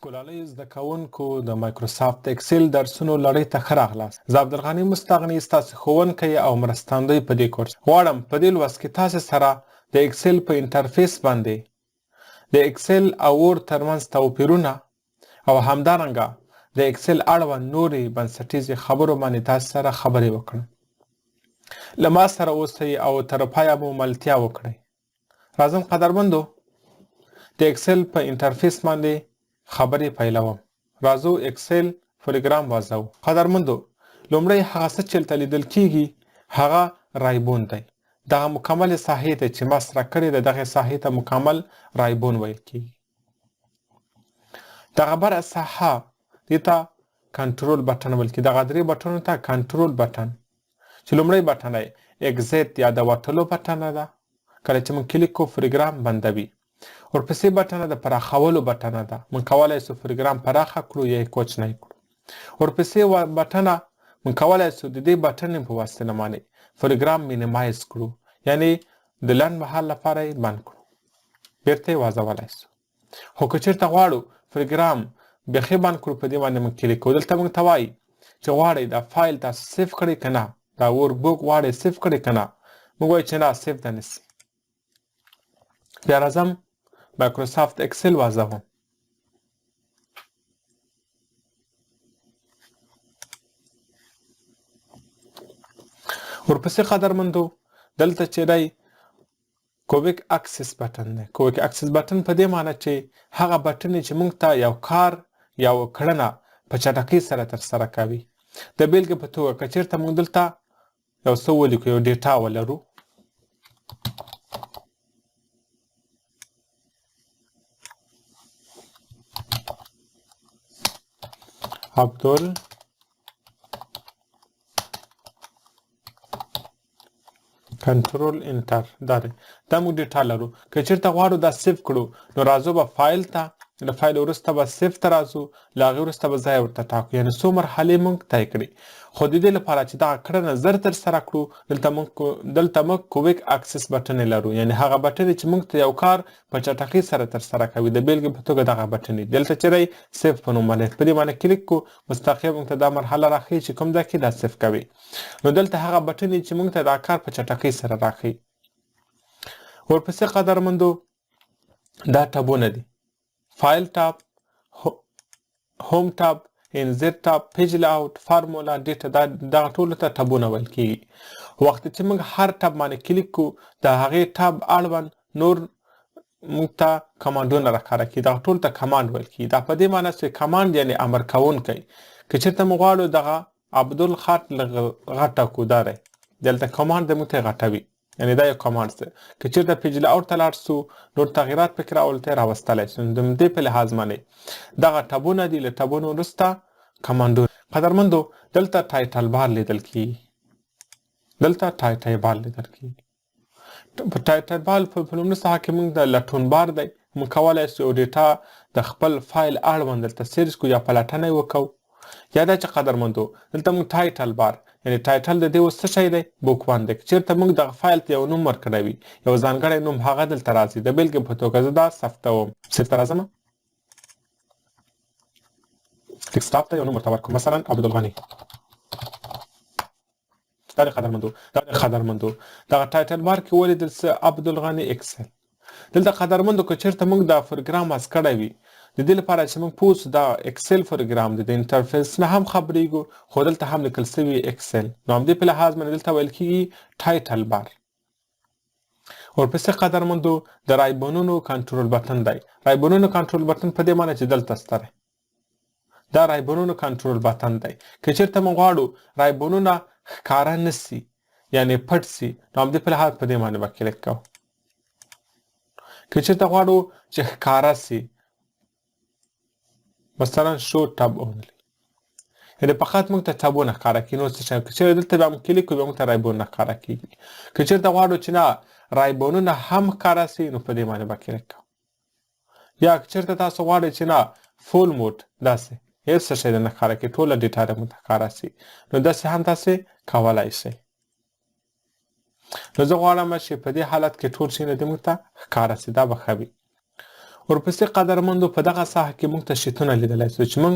ګلالیو زده کوونکو د مایکروسافت اکسل درسونو لړۍ ته ښه راغلاست. زه عبدالغني مستغني ستاسو ښوونکی او مرستندوی په دې کورس. غواړم په دې لوست کې تاسې سره د اکسل په انټرفیس باندې د اکسل او وورډ ترمنځ توپیرونه او همدارنګه د اکسل اړوند نورې بنسټیزې خبرو باندې تاسې سره خبرې وکړم. له ما سره اوسئ او تر پایه مو ملتیا وکړئ. راځم قدرمندو د اکسل په انټرفیس باندې خبرې پیلوم. راځو اکسل پروګرام وازو. قدرمندو لومړی هغه څه چې دلته لیدل کیږي هغه رایبون دی. دغه مکملې ساحې ته چې ما سره کړې ده دغې ساحې ته مکمل رایبون ویل کیږي. دغه بره ساحه دې ته کنټرول بټن ویل کیږي. دغه درې بټنو ته کنټرول بټن چې لومړی بټنه یې اګزیټ یا د وتلو بټنه ده، کله چې موږ کلیک کوو پروګرام بندوي. ورپسې بټنه د پراخولو بټنه ده، موږ کولای شو پروګرام پراخه کړو یا یې کوچنی کړو. ورپسې بټنه موږ کولای شو د دې بټنې په واسطه باندې پروګرام مینیمایز کړو، یعنی د لنډ مهال لپاره یې بند کړو، بیرته یې وازولای شو. خو که چېرته غواړو پروګرام بیخي بند کړو په دې باندې موږ کلیک کوو. دلته موږ ته وایي چې غواړئ دا فایل تاسو سیف کړئ که نه، دا ورک بوک غواړئ سیف کړئ که نه، موږ وایو چې نه سیف ده نسی. بیا راځم مایکروسافت اکسل وازوم. ورپسې قدرمندو دلته چې دی کویک اکسس بټن دی. کویک اکسس بټن په دې معنی چې هغه بټن چې موږ ته یو کار یا کړنه په چټکۍ سره ترسره کوي. د بیلګې په توګه که چیرته موږ دلته یو څه ولیکو، یو ډیټا ولرو، عبدل کنټرول انټر، دا دی، دا موږ ډیټا لرو. که چیرته غواړو دا سیف کړو نو راځو به فایل ته، له فایل وروسته به سیف ته راځو، له هغې وروسته به ځای ورته ټاکو، یعنې څو مرحلې موږ طی کړې. خو د دې لپاره چې دغه کړنه زر ترسره کړو دلته موږ کویک اکسس بټنې لرو، یعنې هغه بټنې چې موږ ته یو کار په چټکۍ سره ترسره کوي. د بیلګې په توګه دغه بټنې دلته چې دی سیف په نوم باندې، په دې باندې کلیک کو مستقیم موږ ته دا مرحله راښیي چې کوم ځای کې دا سیف کوي. نو دلته هغه بټنې چې موږ ته دا کار په چټکۍ سره راښیي. ورپسې قدرمندو دا ټبونه دي، فایل ټاب، هوم ټاب، انزر ټاب، پیج لاوټ، فارمولا، ډیټا، دا دغه ټولو ته ټبونه ویل کیږي. وخت چې موږ هر ټب باندې کلیک کو د هغې ټب اړوند نور موږ ته کمانډونه راښکاره کیږي، دغه ټول ته کمانډ ویل کیږي. دا په دې معنی چې کمانډ یعنی امر کوونکی. که چېرته موږ غواړو دغه عبدل خط لږ غټه کو، دا دی دلته کمانډ د موږ ته غټوي، یعنی دا یو کمانډ دی. که چېرته پیج لاوټ ته لاړ سو نور تغیرات پکې راولته راوستلی سو. د همدې په لحاظ باندې دغه ټبونه دي، له ټبونو وروسته کمانډونه. قدرمندو دلته ټایټل بار لیدل کیږي، دلته ټایټل بار لیدل کیږي. په ټایټل بار په لومړي ساحه کې موږ د لټون بار دی، موږ کولای سو یو ډیټا د خپل فایل اړوند دلته سرچ کړو یا پلټنه یې وکړو. یا دا چې قدرمندو دلته موږ ټایټل بار یعنی ټایټل د دې اوس څه شی دی، بوک وان دی. که چېرته موږ دغه فایل ته یو نوم ورکړی وي، یو ځانګړی نوم، هغه دلته راځي. د بېلګې په توګه زه دا ثبتوم، سیف ته راځم، ډیسکټاپ ته یو نوم ورته ورکړم، مثلا عبدالغني. دا د قدرمندو دا د قدرمندو دغه ټایټل بار کې ولیدل څه عبدالغني اکسل. دلته قدرمندو که چېرته موږ دا پروګرام واز کړی وي، د دې لپاره چې موږ پوه سو دا اکسل پروګرام دی، د انټرفیس نه هم خبرېږو، خو دلته هم لیکل سوي اکسل، نو همدې په لحاظ باندې دلته ویل کېږي ټایټل بار. ورپسې قدرمندو د رایبونونو کنټرول بټن دی. رایبونونو کنټرول بټن په دې معنی چې دلته سته دی، دا رایبونونو کنټرول بټن دی. که چېرته موږ غواړو رایبونونه ښکاره نه سي یعنی پټ سي، نو همدې په لحاظ په دې باندې به کلیک کوو. که چېرته غواړو چې ښکاره سي، مثلا شو ټب اونلی، یعنی فقط موږ ته ټبونه ښکاره کیږي، نور څه شی. که چېرته دلته بیا موږ کلیک کوو بیا موږ ته رایبونونه ښکاره کیږي. که چېرته غواړو چې نه رایبونونه هم ښکاره سي، نو په دې باندې به کلیک کوو. یا که چېرته تاسو غواړئ چې نه فول موډ داسې هېڅ څه شی درنه ښکاره کړي، ټوله ډیټا در ته ښکاره سي، نو داسې هم تاسې کولی شئ. نو زه غواړم چې په دې حالت کې ټول شیونه دې موږ ته ښکاره سي، دا به ښه وي. ورپسې قدرمندو په دغه ساحه کې موږ ته شیتونه لیدلی سو چې موږ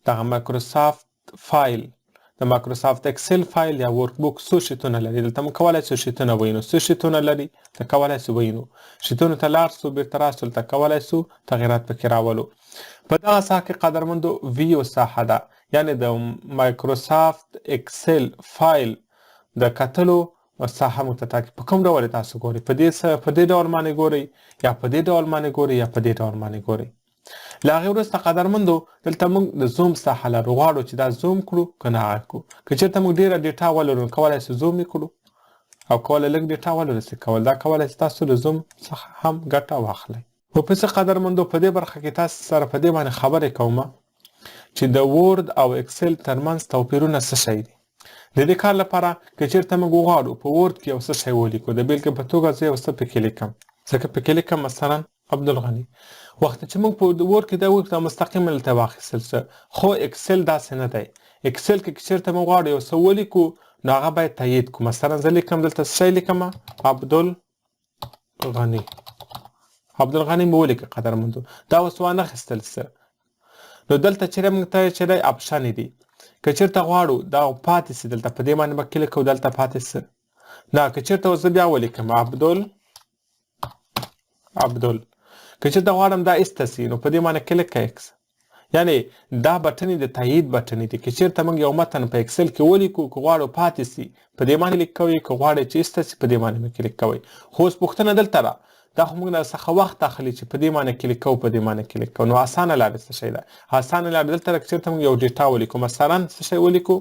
دغه مایکروسافت فایل، د مایکروسافت اکسل فایل یا ورک بوک څو شیتونه لري. دلته موږ کولای سو شیتونه وینو، څو شیتونه لري ته کولای سو وینو. شیتونو ته لاړ سو، بیرته راسو، دلته کولای سو تغیرات پکې راولو. په دغه ساحه کې قدرمندو ویو ساحه ده، یعنی د مایکروسافت اکسل فایل د کتلو ساحه موږ ته ټاکي. په کوم ډول تاسو ګورئ؟ په دې ډول باندې ګورئ، یا په دې ډول باندې ګورئ، یا په دې ډول باندې ګورئ. له هغې وروسته قدرمندو دلته موږ د زوم ساحه لرو، غواړو چې دا زوم کړو که نه هغه کړو. که چېرته موږ ډېره ډیټا ولرو نو کولی سو زوم یې کړو، او کولی لږ ډیټا ولرو سي کول. دا کولی سي تاسو له زوم څخه هم ګټه واخلئ. ورپسې قدرمندو په دې برخه کې تاسو سره په دې باندې خبرې کوم چې د وورد او اکسل ترمنځ توپیرونه څه شی دي. د دې کار لپاره که چېرته موږ وغواړو په وورد کې یو څه شی ولیکو، د بېلګې په توګه زه یو څه پکې لیکم، زه که پکې لیکم مثلا عبدالغني، وخت چې موږ په وورد کې دا ولیکو دا مستقیم دلته واخیستل سه، خو اکسل داسې نه دی. اکسل کې که چېرته موږ غواړو یو څه ولیکو نو هغه باید تایید کړو. مثلا زه لیکم دلته څه شی لیکم، عبدالغني، عبدالغني مې ولیکه قدرمندو، دا اوس وانه خیستل سه. نو دلته چېرې موږ ته چېرې اپشن دي، که چېرته غواړو دا پاتې سي دلته په دې باندې به کلیک کوو، دلته پاتې سي. نه که چېرته اوس زه بیا ولیکم عبدل عبدل، که چېرته غواړم دا ایسته سي نو په دې باندې کلیک کوي ایکس، یعنی دا بټنې د تایید بټنې دي. که چېرته موږ یو متن په اکسل کې ولیکو، که غواړو پاتې سي په دې باندې کلیک کوئ، که غواړئ چې ایسته سي په دې باندې کلیک کوئ. خو اوس پوښتنه دلته ده، دا خو موږ له څخه وخت اخلي چې په دې باندې کلیک کوو په دې باندې کلیک کوو. نو اسانه لاره څه شی ده؟ اسانه لاره دلته ده که چېرته موږ یو ډیټا ولیکو، مثلا څه شی ولیکو؟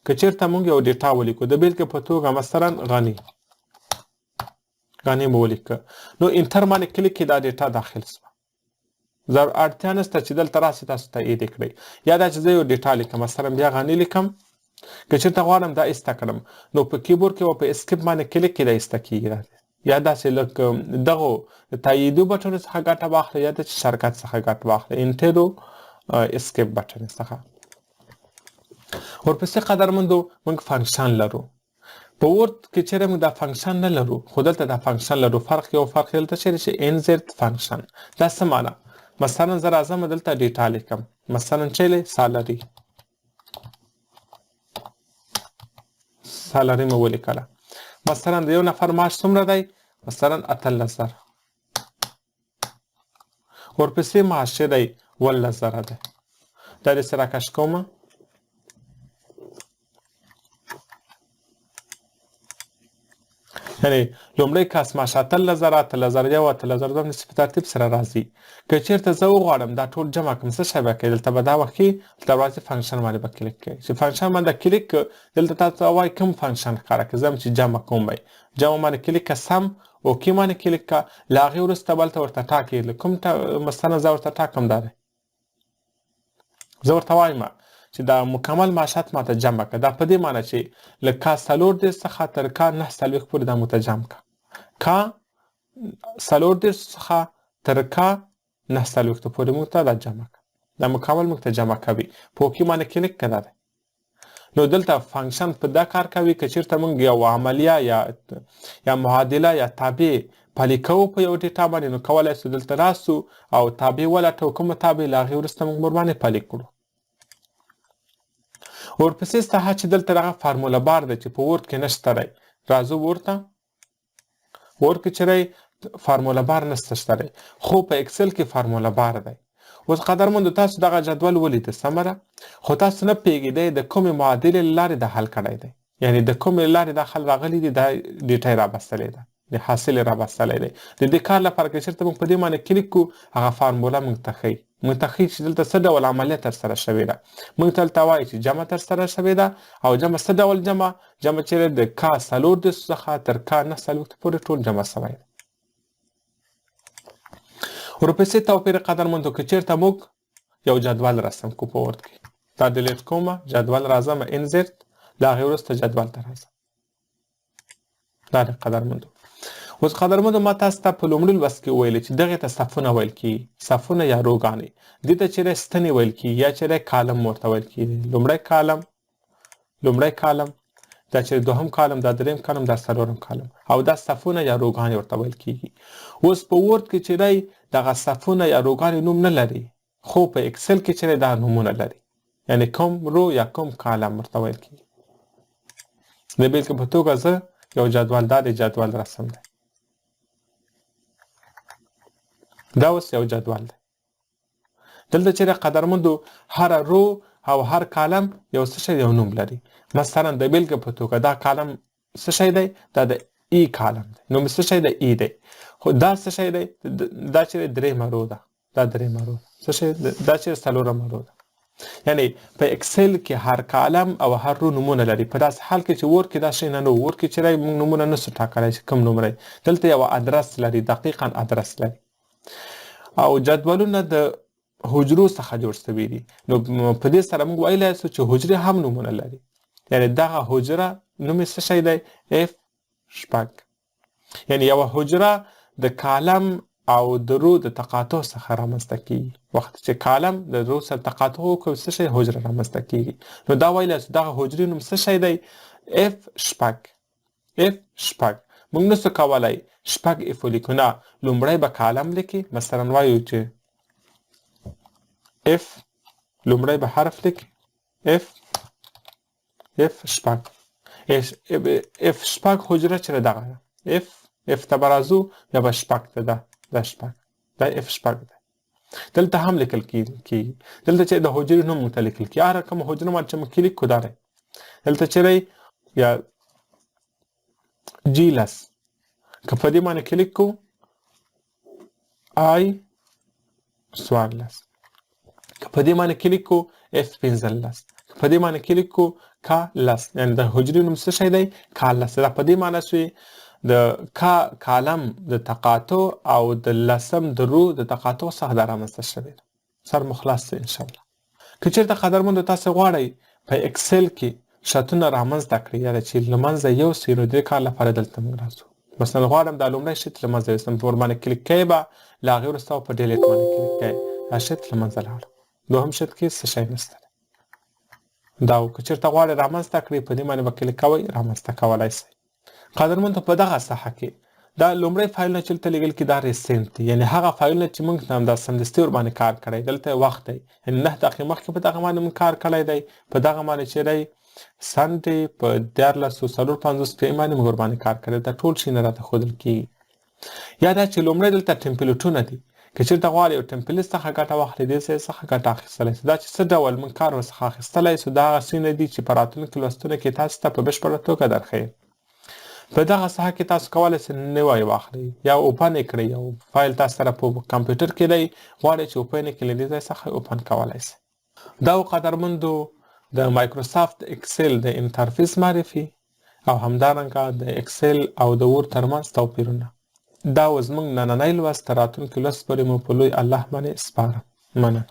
که چېرته موږ یو ډیټا ولیکو، د بېلګې په توګه مثلا غني، غني مو ولیکه، نو enter باندې کلیک کې دا ډیټا داخل سوه. اړتیا نشته چې دلته راسي تاسو تایید یې کړئ. یا دا چې زه یو ډیټا لیکم، مثلا بیا غني لیکم، که چېرته غواړم دا ایسته کړم نو په کیبورډ کې به په escape باندې کلیک کې دا ایسته کېږي. یا داسې لکه دغو تاییدو بټنو څخه ګټه واخلئ، یا د چې shortcut څخه ګټه واخلئ، enter او escape بټن څخه. ورپسې قدرمندو موږ function لرو. په Word کې چېرې موږ دا function نه لرو، خو دلته دا function لرو. فرق یو فرق دلته چېرې چې insert function، دا څه معنا؟ مثلا زه راځم دلته ډیټا لیکم، مثلا چېرې salary، salary مې ولیکله. مثلا د یو نفر معاش څومره دی؟ مثلا 18,000. ورپسې معاش چې دی 17,000 دی. دا داسې راکش کوم، یعنی لومړی کس معاش 18,000، 18,001، 18,002 داسې په ترتیب سره راځي. که چېرته زه وغواړم دا ټول جمع کړم څه شی به کوي؟ دلته به دا وښي، دلته به راځي function باندې به کلیک کوي. چې function باندې کلیک کړ، دلته تاسو ته وایي کوم function ښکاره کړه، زه هم چې جمع کوم وایي جمع باندې کلیک کړه، سم okay باندې کلیک کړه. له هغې وروسته به هلته ورته ټاکې له کوم مثلا زه ورته ټاکم دا دی، زه ورته وایم چې دا مکمل معاشات ماته جمع کړه. دا په دې معنی چې له کا 34 څخه تر کا 49 پورې دا ماته جمع کړه، کا 34 څخه تر کا 49 پورې موږ ته دا جمع کړه، دا مکمل موږ ته جمع کوي. په okay باندې کلیک کړه دی. نو دلته function په دا کار کوي که چېرته موږ یو عملیه یا معادله یا تابع پلي کوو په یو ډیټا باندې، نو کولی سو دلته راسو او تابع ولټوو، کومه تابع له هغې وروسته موږ ورباندې پلي کړو. ورپسې ساحه چې دلته دغه formula bar دی چې په Word کې نشته دی، راځو ورته. Word کې چې دی formula bar نشته شته دی، خو په اکسل کې formula bar دی. اوس قدرمندو تاسو دغه جدول ولیده، سمه ده، خو تاسو نه پوهېږئ دی د کومې معادلې له لارې دا حل کړی دی، یعنی د کومې لارې دا حل راغلی دی، دا ډیټا یې رابستلې ده، د حاصل یې رابستلی دی. د دې کار لپاره که چېرته موږ په دې باندې کلیک کړو، هغه فارموله موږ ته ښیي، موږ ته ښیي چې دلته څه ډول عملیه ترسره شوې ده. موږ ته دلته وایي چې جمع ترسره شوې ده، او جمع څه ډول جمع؟ جمع چېرې د کا 34 څخه تر کا 49 پورې ټول جمع شوی دی. ورپسې توپیر قدرمندو که چېرته موږ یو جدول رسم کو په Word کې، دا delete کوم، جدول راځم insert، له هغې وروسته جدول ته راځم. دا دی قدرمندو. اوس قدرمندو ما تاسو ته په لومړي لوست کې وویل چې دغې ته صفونه ویل کېږي، صفونه یا روګانې. دې ته چېرې ستنې ویل کېږي یا چېرې column ورته ویل کېږي. لومړی column، لومړی column، دا چې دوهم column، دا دریم column، دا څلورم column، او دا صفونه یا روګانې ورته ویل کېږي. اوس په Word کې چې دی دغه صفونه یا row ګانې نوم نه لري، خو په اکسل کې چې دا نومونه لري، یعنی کوم row یا کوم column ورته ویل کیږي. د بېلګې په توګه زه یو جدول، دا د جدول رسم دی، دا اوس یو جدول دی. دلته چې قدرمندو هره row او هر column یو څه شی یو نوم لري. مثلا د بېلګې په توګه دا column څه شی دی؟ دا د E column دی، نوم څه شی دی؟ E دی. خو دا څه شی دی؟ دا چې درېیمه row ده، دا درېیمه row ده، څه شی؟ دا چې څلورمه row ده. یعنی په اکسل کې هر column او هر row نومونه لري، په داسې حال کې چې Word کې دا شی نه نو Word کې چې موږ نومونه نه سو ټاکلی چې کوم نوم دی. دلته یو ادرس لري، دقیقا ادرس لري. او جدولونه د حجرو څخه جوړ شوي دي، نو په دې سره موږ ویلی سو چې حجرې هم نومونه لري. یعنی دغه حجره نوم یې څه شی دی؟ F شپږ. یعنی یوه حجره د column او د row د تقاطع څخه رامنځته کیږي. وخت چې column د row سره تقاطع وکړي څه شی؟ حجره رامنځته کیږي. نو دا ویلی سو دغه حجرې نوم څه شی دی؟ F شپږ. F شپږ. موږ نسو کولی شپږ F ولیکو، نه، لومړی به column لیکي. مثلا وایو چې F، لومړی به حرف لیکي F، F شپږ، F شپږ حجره چې دغه ده، F، F ته به راځو، بیا به شپږ ته ده، دا شپږ، دا F شپږ ده. دلته هم لیکل کیږي. دلته چې د حجرې نوم موږ ته لیکل کیږي، هره کومه حجره باندې چې موږ کلیک کړو دا دی. دلته چې دی یا G لس، که په دې باندې کلیک کوو I 14، که په دې باندې کلیک کوو F 15، که په دې باندې کلیک کوو K لس. یعنی د حجرې نوم څه شی دی؟ K لس. دا په دې معنی شوې د K column د تقاطع او د لسم د row د تقاطع څخه دا رامنځته شوې ده. سر مو خلاص دی انشاءالله. که چېرته قدرمندو تاسې غواړئ په اکسل کې sheet ونه رامنځته کړئ، یعنې چې له منځه یوسئ، نو د دې کار لپاره دلته موږ راځو. مثلا غواړم دا لومړی sheet له منځه یوسم، په ورباندې کلیک کوئ به، له هغې وروسته په delete باندې کلیک کوئ، دا sheet له منځه لاړ. دوهم sheet کې څه شی نشته. دا که چېرته غواړئ رامنځته کړئ، په دې باندې به کلیک کوئ، رامنځته کولی سئ. قدرمندو په دغه ساحه کې دا لومړی فایلونه چې دلته لیکل کې دا recent دی، یعنی هغه فایلونه چې موږ همدا سمدستي ورباندې کار کړی، دلته وخت دی، یعنی 9 دقیقې مخکې په دغه باندې موږ کار کړی دی. په دغه باندې چې دی Sunday په 13:54 PM باندې موږ ورباندې کار کړی، دا ټول شیونه راته ښودل کیږي. یا دا چې لومړی دلته template ونه دي، که چېرته غواړئ یو template څخه ګټه واخلئ، دې ځای څخه ګټه اخیستلی سو. دا چې څه ډول موږ کار ورڅخه اخیستلی سو، دا هغه څه دي چې په راتلونکي لوستونو کې تاسو ته په بشپړه توګه درښیم. په دغه ساحه کې تاسو کولی سئ نوی واخلئ یا open یې کړئ. یو فایل تاسو سره په کمپیوټر کې دی، غواړئ چې open یې کړئ، له دې ځای څخه open کولی سئ. دا و قدرمندو د مایکروسافت اکسل د interface معرفي او همدارنګه د اکسل او د Word ترمنځ توپیرونه. دا و زموږ نننی لوست. تر راتلونکي لوست پورې مو په لوی الله باندې سپارم. مننه.